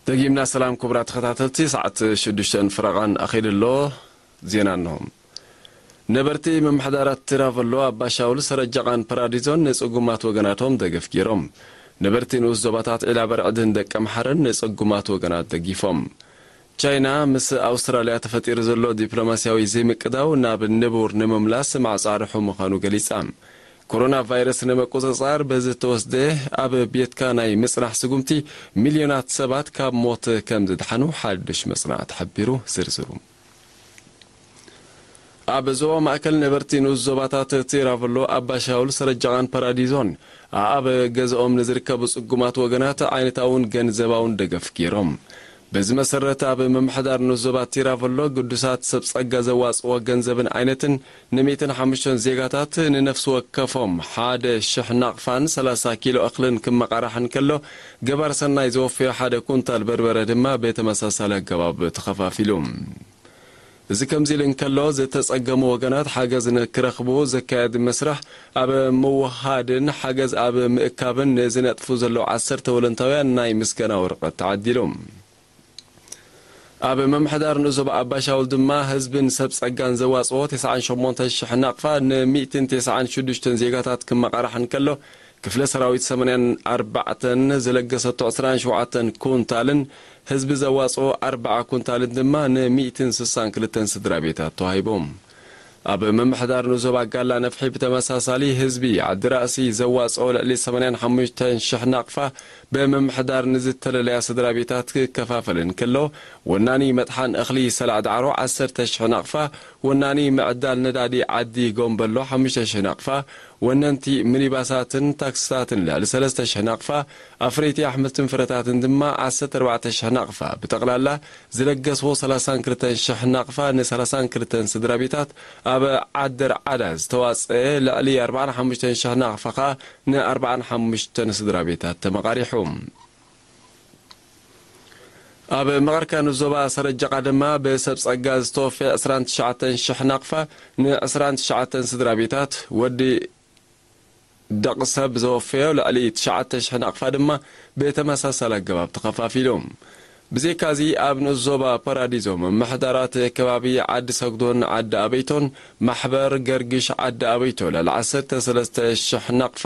ደጊምና ሰላም ክቡራት ተኸታተልቲ፣ ሰዓት ሽዱሽተን ፍረቓን ኣኺሉ ኣሎ። ዜና እንሆ። ነበርቲ ምምሕዳራት ቲራቨሎ፣ ኣባሻውል፣ ሰረጃቓን ፓራዲዞን ንጽጉማት ወገናቶም ደገፍ ገይሮም። ነበርቲ ንኡስ ዞባታት ዒላ በርዕድን ደቀምሓረን ንጽጉማት ወገናት ደጊፎም። ቻይና ምስ ኣውስትራልያ ተፈጢሩ ዘሎ ዲፕሎማስያዊ ዘይምቅዳው ናብ ንቡር ንምምላስ ማዕጾ ኣርሑ ምዃኑ ገሊጻ። ኮሮና ቫይረስ ንምቁጽጻር ብዝተወስደ ኣብ ቤትካ ናይ ምጽናሕ ስጉምቲ፣ ሚልዮናት ሰባት ካብ ሞት ከም ዝድሓኑ ሓድሽ መጽናዕቲ ሓቢሩ። ዝርዝሩ። ኣብ ዞባ ማእከል ነበርቲ ንኡስ ዞባታት ቲራቨሎ፣ ኣባሻውል፣ ሰረጃቓን ፓራዲዞን ኣብ ገዝኦም ንዝርከቡ ጽጉማት ወገናት ዓይነታውን ገንዘባውን ደገፍ ገይሮም። በዚ መሰረት፣ ኣብ ምምሕዳር ንኡስ ዞባ ቲራቨሎ፣ ግዱሳት ሰብ ጸጋ ዘዋጽኦ ገንዘብን ዓይነትን ንሚእትን ሓሙሽተን ዜጋታት ንነፍሲ ወከፎም ሓደ ሽሕ ናቕፋን ሰላሳ ኪሎ እኽልን ክመቓራሕ እንከሎ፣ ገባር ሰናይ ዘወፈዮ ሓደ ኩንታል በርበረ ድማ ብተመሳሳሊ ኣገባብ ተኸፋፊሉ። እዚ ከምዚ ኢሉ እንከሎ፣ ዝተጸገሙ ወገናት ሓገዝ ንክረኽቡ ዝካየድ መስርሕ ኣብ ምውሃድን ሓገዝ ኣብ ምእካብን ንዝነጥፉ ዘለዉ ዓሰርተ ወለንታውያን ናይ ምስጋና ወረቐት ተዓዲሉ። ኣብ ምምሕዳር ንኡስ ዞባ ኣባሻውል ድማ፣ ህዝብን ሰብ ጸጋን ዘዋጽኦ ተስዓን ሸሞንተን ሽሕ ናቕፋ ንሚእትን ተስዓን ሽዱሽተን ዜጋታት ክመቓራሕ እንከሎ፣ ክፍለ ሰራዊት ሰማንያን ኣርባዕተን ዝለገሰቶ ዕስራን ሸውዓተን ኩንታልን፣ ህዝቢ ዘዋጽኦ ኣርብዓ ኩንታልን ድማ ንሚእትን ስሳን ክልተን ስድራ ቤታት ተዋሂቦም። ኣብ ምምሕዳር ንኡስ ዞባ ጋላ ነፍሒ ብተመሳሳሊ፣ ህዝቢ ዓዲ ራእሲ ዘዋጽኦ ልዕሊ ሰማንያን ሓሙሽተን ሽሕ ናቕፋ ብምምሕዳር ንዝተለለያ ስድራ ቤታት ክከፋፈል እንከሎ፣ ወናኒ መጥሓን እኽሊ ሰላዕ ዳዕሮ ዓሰርተ ሽሕ ናቕፋ፣ ወናኒ ምዕዳል ነዳዲ ዓዲ ጎምበሎ ሓሙሽተ ሽሕ ናቕፋ፣ ወነንቲ ሚኒባሳትን ታክስታትን ልዕሊ ሰለስተ ሽሕ ናቕፋ፣ ኣፍረይቲ ኣሕምልትን ፍረታትን ድማ ዓሰርተ ኣርባዕተ ሽሕ ናቕፋ፣ ብጠቕላላ ዝለገስዎ ሰላሳን ክልተን ሽሕ ናቕፋ ንሰላሳን ክልተን ስድራ ቤታት፣ ኣብ ዓደር ዓዳ ዝተዋጽአ ልዕሊ ኣርባዓን ሓሙሽተን ሽሕ ናቕፋ ኸኣ ንኣርባዓን ሓሙሽተን ስድራ ቤታት ተመቓሪሑ። ኣብ መቐርካን ዞባ ሰረጃቓ ድማ ብሰብ ጸጋ ዝተወፈየ ዕስራን ትሽዓተን ሽሕ ናቕፋ ንዕስራን ትሽዓተን ስድራ ቤታት፣ ወዲ ደቕ ሰብ ዘወፈዮ ልዕሊ ትሽዓተ ሽሕ ናቕፋ ድማ ብተመሳሳሊ ኣገባብ ተኸፋፊሉ። ብዘይካዚ፣ ኣብ ንኡስ ዞባ ፓራዲዞ፣ ምምሕዳራት ከባቢ ዓዲ ሰግዶን ዓዲ ኣበይቶን፣ ማሕበር ገርግሽ ዓዲ ኣበይቶ ልዕሊ ዓሰርተ ሰለስተ ሽሕ ናቕፋ፣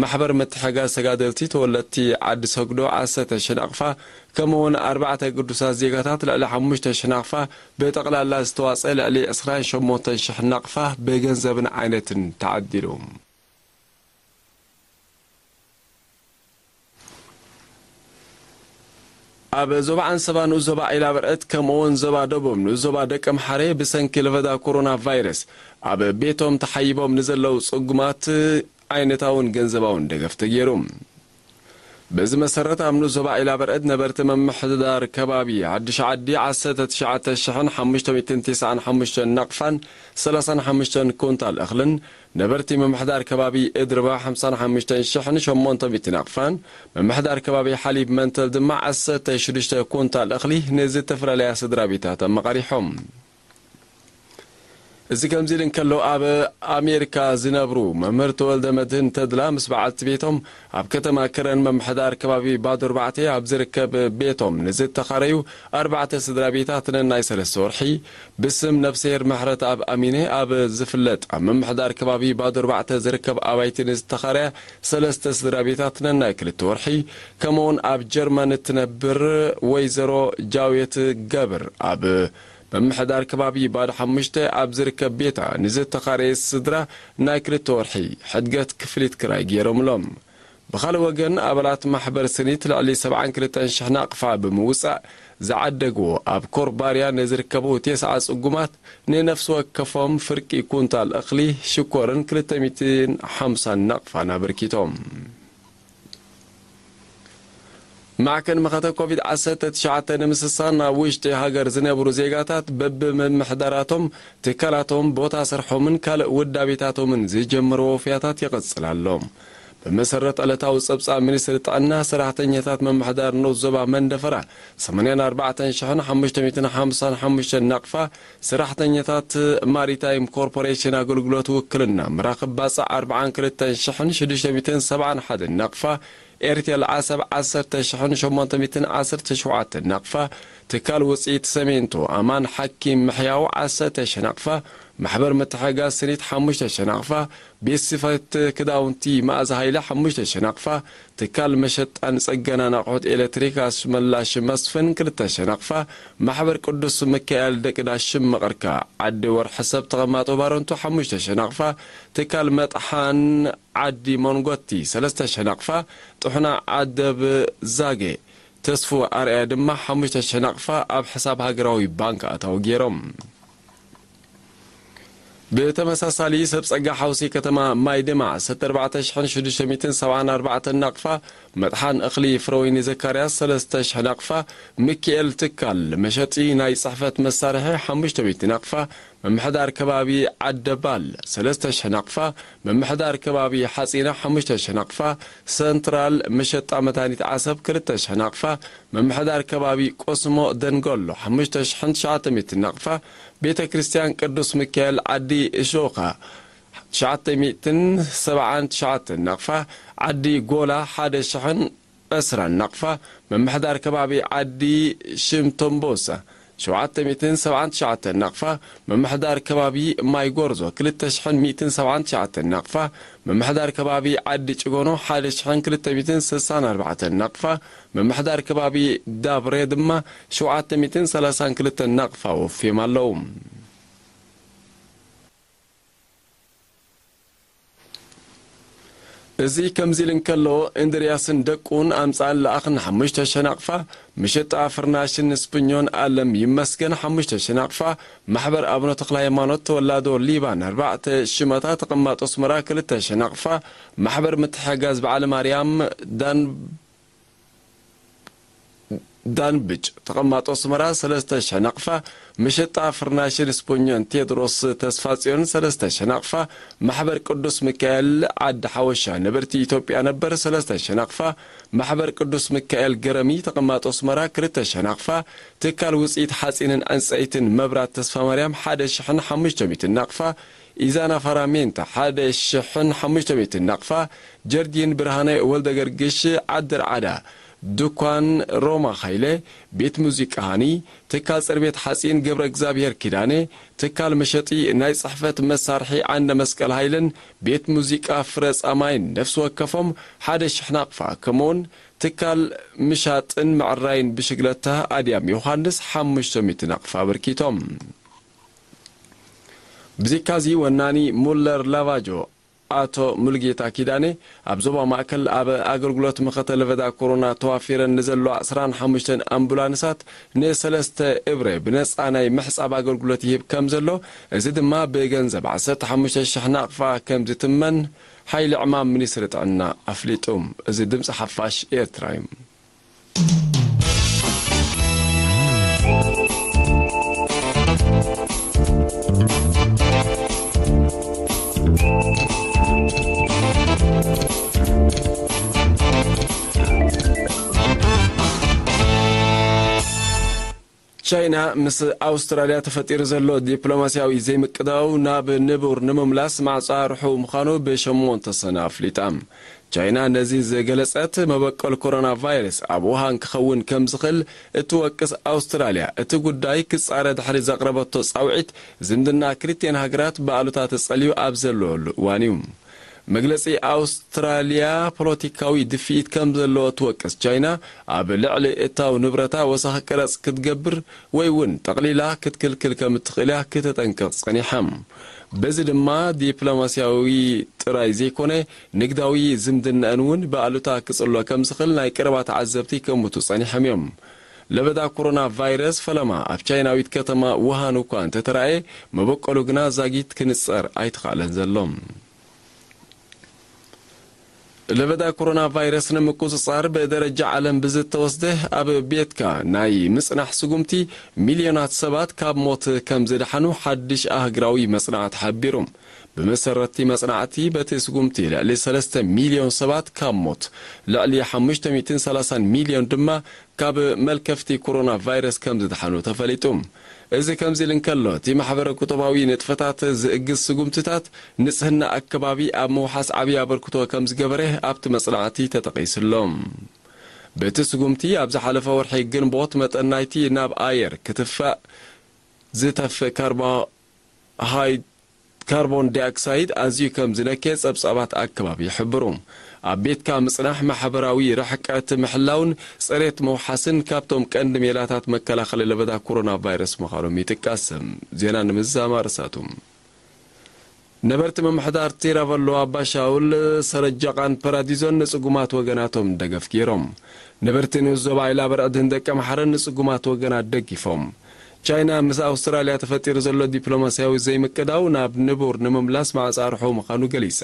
ማሕበር ምትሕጋዝ ተጋደልቲ ተወለድቲ ዓዲ ሰግዶ ዓሰርተ ሽሕ ናቕፋ፣ ከምኡውን ኣርባዕተ ግዱሳት ዜጋታት ልዕሊ ሓሙሽተ ሽሕ ናቕፋ፣ ብጠቕላላ ዝተዋጸ ልዕሊ ዕስራን ሸሞንተን ሽሕ ናቕፋ ብገንዘብን ዓይነትን ተዓዲሉ። ኣብ ዞባ ዓንሰባ ንኡስ ዞባ ዒላ በርዕድ ከምኡውን ዞባ ደቡብ ንኡስ ዞባ ደቀምሓረ ብሰንኪ ለበዳ ኮሮና ቫይረስ ኣብ ቤቶም ተሓይቦም ንዘለዉ ጽጉማት ዓይነታውን ገንዘባውን ደገፍ ተገይሩ። በዚ መሰረት ኣብ ንኡስ ዞባ ዒላ በርዕድ ነበርቲ ምምሕዳር ከባቢ ሓድሽ ዓዲ ዓሰርተ ትሽዓተ ሽሕን ሓሙሽተ ሚእትን ተስዓን ሓሙሽተን ናቕፋን ሰላሳን ሓሙሽተን ኩንታል እኽልን፣ ነበርቲ ምምሕዳር ከባቢ እድርባ ሓምሳን ሓሙሽተን ሽሕን ሸሞንተ ሚእቲ ናቕፋን፣ ምምሕዳር ከባቢ ሓሊብ መንተል ድማ ዓሰርተ ሽዱሽተ ኩንታል እኽሊ ንዝተፈላለያ ስድራ ቤታት ኣመቓሪሖም። እዚ ከምዚ ኢሉ እንከሎ፣ ኣብ ኣሜሪካ ዝነብሩ መምህር ተወልደ መድህን ተድላ ምስ በዓልቲ ቤቶም ኣብ ከተማ ከረን ምምሕዳር ከባቢ ባዶ ኣርባዕተ ኣብ ዝርከብ ቤቶም ንዝተኻረዩ ኣርባዕተ ስድራ ቤታት ነናይ ሰለስተ ወርሒ ብስም ነፍስሄር ምሕረትኣብ ኣሚነ ኣብ ዝፍለጥ ኣብ ምምሕዳር ከባቢ ባዶ ኣርባዕተ ዝርከብ ኣባይቲ ንዝተኻረያ ሰለስተ ስድራ ቤታት ነናይ ክልተ ወርሒ፣ ከምኡውን ኣብ ጀርመን እትነብር ወይዘሮ ጃውየት ገብር ኣብ ምምሕዳር ከባቢ ባዶ ሓሙሽተ ኣብ ዝርከብ ቤታ ንዝተኻረየ ስድራ ናይ ክልተ ወርሒ ሕድገት ክፍሊት ክራይ ገይሮምሎም። ብኻልእ ወገን፣ ኣባላት ማሕበር ስኒት ልዕሊ ሰብዓን ክልተን ሽሕ ናቕፋ ብምውጻእ ዝዓደግዎ ኣብ ኮርባርያ ንዝርከቡ ቴስዓ ጽጉማት ንነፍሲ ወከፎም ፍርቂ ኩንታል እኽሊ፣ ሽኮርን ክልተ ሚእትን ሓምሳን ናቕፋን ኣበርኪቶም። ማዕከን መኸተ ኮቪድ ዓሰርተ ትሽዓተ ንምስሳን ኣብ ውሽጢ ሃገር ዝነብሩ ዜጋታት በብምምሕዳራቶም፣ ትካላቶም፣ ቦታ ስርሖምን ካልእ ውዳቤታቶምን ዝጀምርዎ ወፍያታት ይቕጽል ኣሎ። ብመሰረት ዕለታዊ ጸብጻብ ሚኒስትሪ ጥዕና፣ ሰራሕተኛታት ምምሕዳር ንኡስ ዞባ መንደፈራ ሰማንያን ኣርባዕተን ሽሕን ሓሙሽተ ሚእትን ሓምሳን ሓሙሽተን ናቕፋ፣ ሰራሕተኛታት ማሪታይም ኮርፖሬሽን ኣገልግሎት ውክልና መራኽብ ባጽዕ ኣርባዓን ክልተን ሽሕን ሽዱሽተ ሚእትን ሰብዓን ሓደን ናቕፋ፣ ኤርቴል ዓሰብ ዓሰርተ ሽሕን ሸሞንተ ሚእትን ዓሰርተ ሸውዓተን ናቕፋ፣ ትካል ውፅኢት ሰሜንቶ ኣማን ሓኪም ምሕያው ዓሰርተ ሽሕ ናቕፋ፣ ማሕበር ምትሕግጋዝ ስኒት ሓሙሽተ ሽሕ ናቕፋ፣ ቤት ስፌት ክዳውንቲ መኣዛ ሃይለ ሓሙሽተ ሽሕ ናቕፋ፣ ትካል መሸጣን ጽገናን ኣቑሑት ኤሌክትሪክ ኣስመላሽ መስፍን ክልተ ሽሕ ናቕፋ፣ ማሕበር ቅዱስ ሚካኤል ደቂ ዳሽም መቐርካ ዓዲ ወርሒ ሰብ ተቐማጦ ባረንቱ ሓሙሽተ ሽሕ ናቕፋ፣ ትካል መጥሓን ዓዲ መንጎቲ ሰለስተ ሽሕ ናቕፋ፣ ጥሑና ዓደብ ዛጌ ተስፉ ኣርኣያ ድማ ሓሙሽተ ሽሕ ናቕፋ ኣብ ሕሳብ ሃገራዊ ባንክ ኣታዊ ገይሮም። ብተመሳሳሊ ሰብ ጸጋ ሓውሲ ከተማ ማይ ድማ ዓሰርተ ኣርባዕተ ሽሕን ሽዱሽተ ሚእትን ሰብዓን ኣርባዕተን ናቕፋ፣ መጥሓን እኽሊ ፍረወይኒ ዘካርያስ ሰለስተ ሽሕ ናቕፋ፣ ሚካኤል ትካል መሸጢ ናይ ጽሕፈት መሳርሒ ሓሙሽተ ሚእቲ ናቕፋ፣ ምምሕዳር ከባቢ ዓደባል ሰለስተ ሽሕ ናቕፋ፣ ምምሕዳር ከባቢ ሓጺና ሓሙሽተ ሽሕ ናቕፋ፣ ሰንትራል መሸጣ መድሃኒት ዓሰብ ክልተ ሽሕ ናቕፋ፣ ምምሕዳር ከባቢ ቆስሞ ደንጎሎ ሓሙሽተ ሽሕን ትሽዓተ ሚእትን ናቕፋ፣ ቤተ ክርስቲያን ቅዱስ ሚካኤል ዓዲ እሾኻ ትሽዓተ ሚእትን ሰብዓን ትሽዓተን ናቕፋ፣ ዓዲ ጎላ ሓደ ሽሕን ዕስራን ናቕፋ፣ ምምሕዳር ከባቢ ዓዲ ሽምቶምቦሳ ሸውዓተ ሚእትን ሰብዓን ትሽዓተን ናቕፋ፣ ምምሕዳር ከባቢ ማይ ጎርዞ ክልተ ሽሕን ሚእትን ሰብዓን ትሽዓተን ናቕፋ፣ ምምሕዳር ከባቢ ዓዲ ጭጎኖ ሓደ ሽሕን ክልተ ሚእትን ስሳን ኣርባዕተን ናቕፋ፣ ምምሕዳር ከባቢ ዳብሬ ድማ ሸውዓተ ሚእትን ሰላሳን ክልተን ናቕፋ ወፍዮም ኣለዉ። እዚ ከምዚ ኢሉ እንከሎ፣ እንድርያስን ደቁን ኣምጻኣን ለኣኽን ሓሙሽተ ሽሕ ናቕፋ፣ መሸጣ ፍርናሽን ስፕኞን ኣለም ይመስገን ሓሙሽተ ሽሕ ናቕፋ፣ ማሕበር ኣቡነ ተኽለ ሃይማኖት ተወላዶ ሊባን ኣርባዕተ ሽመታ ተቐማጦ ኣስመራ ክልተ ሽሕ ናቕፋ፣ ማሕበር ምትሕግጋዝ በዓለ ማርያም ዳን ዳንብጭ ተቐማጦ ኣስመራ ሰለስተ ሽሕ ናቕፋ፣ መሸጣ ፍርናሽን ስፖኞን ቴድሮስ ተስፋጽዮን ሰለስተ ሽሕ ናቕፋ፣ ማሕበር ቅዱስ ሚካኤል ዓዲ ሓወሻ ነበርቲ ኢትዮጵያ ነበር ሰለስተ ሽሕ ናቕፋ፣ ማሕበር ቅዱስ ሚካኤል ገረሚ ተቐማጦ ኣስመራ ክልተ ሽሕ ናቕፋ፣ ትካል ውጽኢት ሓጺንን ዕንጸይትን መብራት ተስፋ ማርያም ሓደ ሽሕን ሓሙሽተ ሚእትን ናቕፋ፣ ኢዛና ፋራሜንታ ሓደ ሽሕን ሓሙሽተ ሚእትን ናቕፋ፣ ጀርዲን ብርሃነ ወልደ ገርግሽ ዓዲ ርዓዳ፣ ድኳን ሮማ ሃይለ፣ ቤት ሙዚቃ ሃኒ፣ ትካል ጽርቤት ሓጺን ገብረ እግዚኣብሔር ኪዳነ፣ ትካል መሸጢ ናይ ጽሕፈት መሳርሒ ዓንደ መስቀል ሃይለን ቤት ሙዚቃ ፍረ ጻማይን ነፍሲ ወከፎም ሓደ ሽሕ ናቕፋ፣ ከምኡውን ትካል ምሻጥን ምዕራይን ብሽግለታ ኣድያም ዮሃንስ ሓሙሽተ ሚእቲ ናቕፋ ኣበርኪቶም። ብዚካዚ ወናኒ ሙለር ላቫጆ ኣቶ ሙሉጌታ ኪዳነ ኣብ ዞባ ማእከል ኣብ ኣገልግሎት መኸተ ለበዳ ኮሮና ተዋፊረን ንዘለዋ ዕስራን ሓሙሽተን ኣምቡላንሳት ንሰለስተ እብረ ብነጻ ናይ ምሕጻብ ኣገልግሎት ይህብ ከም ዘሎ፣ እዚ ድማ ብገንዘብ ዓሰርተ ሓሙሽተ ሽሕ ናቕፋ ከም ዝትመን ሓይሊ ዕማም ሚኒስትሪ ጥዕና ኣፍሊጡ። እዚ ድምጺ ሓፋሽ ኤርትራ እዩ። ቻይና ምስ ኣውስትራልያ ተፈጢሩ ዘሎ ዲፕሎማስያዊ ዘይምቅዳው ናብ ንቡር ንምምላስ ማዕጾ ኣርሑ ምዃኑ ብሸሞንተ ሰነ ኣፍሊጣ። ቻይና ነዚ ዝገለጸት፣ መበቆል ኮሮና ቫይረስ ኣብ ውሃን ክኸውን ከም ዝኽእል እትወቅስ ኣውስትራልያ፣ እቲ ጉዳይ ክጻረ ድሕሪ ዘቕረበቶ ጻውዒት፣ ዝምድና ክልቲኤን ሃገራት ብኣሉታ ተጸልዩ ኣብ ዘለወሉ እዋን እዩ። መግለጺ ኣውስትራልያ ፖለቲካዊ ድፍኢት ከም ዘለዎ እትወቅስ ቻይና፣ ኣብ ልዕሊ እታው ንብረታ ወሳኺ ቀረጽ ክትገብር ወይ እውን ጠቕሊላ ክትክልክል ከም እትኽእል እያ ክተጠንቅቕ ጸኒሓ። በዚ ድማ ዲፕሎማስያዊ ጥራይ ዘይኮነ፣ ንግዳዊ ዝምድናኣን እውን ብኣሉታ ክጽሎ ከም ዝኽእል ናይ ቀረባ ተዓዘብቲ ይገምቱ ጸኒሖም እዮም። ለበዳ ኮሮና ቫይረስ ፈለማ ኣብ ቻይናዊት ከተማ ውሃን እኳ እንተተራእየ፣ መበቆሉ ግና ዛጊት ክንጸር ኣይተኻእለን ዘሎ። ለበዳ ኮሮና ቫይረስ ንምቁጽጻር ብደረጃ ዓለም ብዝተወስደ ኣብ ቤትካ ናይ ምጽናሕ ስጉምቲ፣ ሚልዮናት ሰባት ካብ ሞት ከም ዝደሓኑ ሓድሽ ኣህጉራዊ መጽናዕቲ ሓቢሩ። ብመሰረትቲ መጽናዕቲ፣ በቲ ስጉምቲ ልዕሊ ሰለስተ ሚልዮን ሰባት ካብ ሞት፣ ልዕሊ ሓሙሽተ ሚእትን ሰላሳን ሚልዮን ድማ ካብ መልከፍቲ ኮሮና ቫይረስ ከም ዝድሓኑ ተፈሊጡ። እዚ ከምዚ ኢሉ እንከሎ፣ እቲ ማሕበረ ቁጠባዊ ንጥፈታት ዝእግዝ ስጉምትታት ንጽህና ኣከባቢ ኣብ ምውሓስ ዓብዪ ኣበርክቶ ከም ዝገበረ ኣብቲ መጽናዕቲ ተጠቒሱ ኣሎ። በቲ ስጉምቲ፣ ኣብ ዝሓለፈ ወርሒ ግንቦት፣ መጠን ናይቲ ናብ ኣየር ክትፋእ ዝተፍእ ካርቦ-፣ ሃይ-፣ ካርቦን ዳይኦክሳይድ ኣዝዩ ከም ዝነከየ ጸብጻባት ኣከባቢ ይሕብሩ። ኣብ ቤትካ ምጽናሕ፣ ማሕበራዊ ርሕቀት ምሕላውን ጽሬት ምውሓስን ካብቶም ቀንዲ ሜላታት መከላኸሊ ለበዳ ኮሮና ቫይረስ ምዃኖም ይጥቀስ። ዜና ንምዝዛም ኣርእስታቱ። ነበርቲ ምምሕዳር ቲራቨሎ ኣባሻውል፣ ሰረጃቓን ፓራዲዞን ንጽጉማት ወገናቶም ደገፍ ገይሮም። ነበርቲ ንኡስ ዞባ ኢላ በርዕድን ደቀ ማሕረን ንጽጉማት ወገናት ደጊፎም። ቻይና ምስ ኣውስትራልያ ተፈጢሩ ዘሎ ዲፕሎማስያዊ ዘይምቅዳው ናብ ንቡር ንምምላስ ማዕጻ ኣርሑ ምዃኑ ገሊጻ።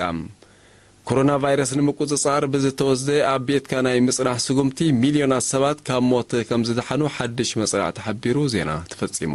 ኮሮና ቫይረስ ንምቁጽጻር ብዝተወስደ ኣብ ቤትካ ናይ ምጽናሕ ስጉምቲ፣ ሚልዮናት ሰባት ካብ ሞት ከም ዝደሓኑ ሓድሽ መጽናዕቲ ሓቢሩ። ዜና ተፈጺሙ።